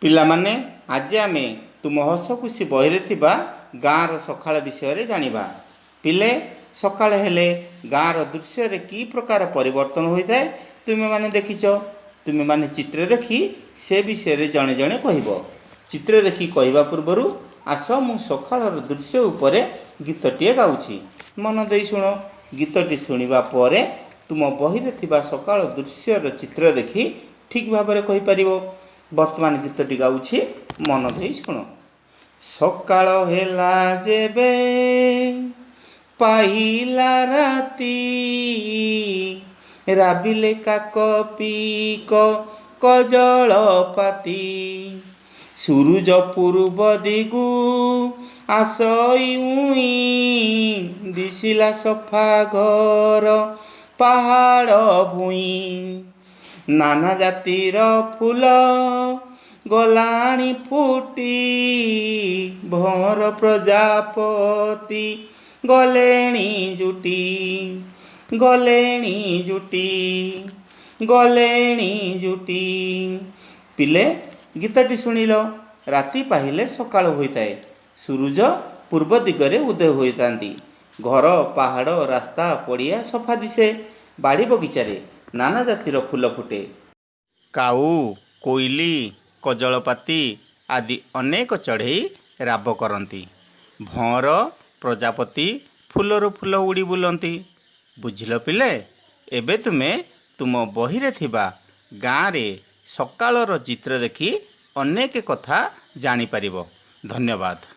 ପିଲାମାନେ, ଆଜି ଆମେ ତୁମ ହସଖୁସି ବହିରେ ଥିବା ଗାଁର ସକାଳ ବିଷୟରେ ଜାଣିବା। ପିଲେ, ସକାଳ ହେଲେ ଗାଁର ଦୃଶ୍ୟରେ କି ପ୍ରକାର ପରିବର୍ତ୍ତନ ହୋଇଥାଏ ତୁମେମାନେ ଦେଖିଛ। ତୁମେମାନେ ଚିତ୍ର ଦେଖି ସେ ବିଷୟରେ ଜଣେ ଜଣେ କହିବ। ଚିତ୍ର ଦେଖି କହିବା ପୂର୍ବରୁ ଆସ, ମୁଁ ସକାଳର ଦୃଶ୍ୟ ଉପରେ ଗୀତଟିଏ ଗାଉଛି, ମନ ଦେଇ ଶୁଣ। ଗୀତଟି ଶୁଣିବା ପରେ ତୁମ ବହିରେ ଥିବା ସକାଳ ଦୃଶ୍ୟର ଚିତ୍ର ଦେଖି ଠିକ୍ ଭାବରେ କହିପାରିବ। ବର୍ତ୍ତମାନ ଗୀତଟି ଗାଉଛି, ମନ ଦେଇ ଶୁଣ। ସକାଳ ହେଲା ଯେବେ, ପାହିଲା ରାତି, ରାବିଲେ କାକ ପିକ କଜଳପାତି। ସୂରୁଜ ପୂର୍ବ ଦିଗୁ ଆସଇ ଉଇଁ, ଦିଶିଲା ସଫା ଘର ପାହାଡ଼ ଭୂଇଁ। ନାନା ଜାତିର ଫୁଲ ଗଲାଣି ଫୁଟି, ଭଅଁର ପ୍ରଜାପତି ଗଲେଣି ଜୁଟି, ଗଲେଣି ଜୁଟି, ଗଲେଣି ଜୁଟି। ପିଲେ, ଗୀତଟି ଶୁଣିଲ। ରାତି ପାହିଲେ ସକାଳ ହୋଇଥାଏ। ସୂରୁଜ ପୂର୍ବ ଦିଗରେ ଉଦୟ ହୋଇଥାନ୍ତି। ଘର, ପାହାଡ଼, ରାସ୍ତା, ପଡ଼ିଆ ସଫା ଦିଶେ। ବାଡ଼ି ବଗିଚାରେ ନାନା ଜାତିର ଫୁଲ ଫୁଟେ। କାଉ, କୋଇଲି, କଜଳପାତି ଆଦି ଅନେକ ଚଢ଼େଇ ରାବ କରନ୍ତି। ଭଅଁର ପ୍ରଜାପତି ଫୁଲରୁ ଫୁଲ ଉଡ଼ି ବୁଲନ୍ତି। ବୁଝିଲ ପିଲେ? ଏବେ ତୁମେ ତୁମ ବହିରେ ଥିବା ଗାଁରେ ସକାଳର ଚିତ୍ର ଦେଖି ଅନେକ କଥା ଜାଣିପାରିବ। ଧନ୍ୟବାଦ।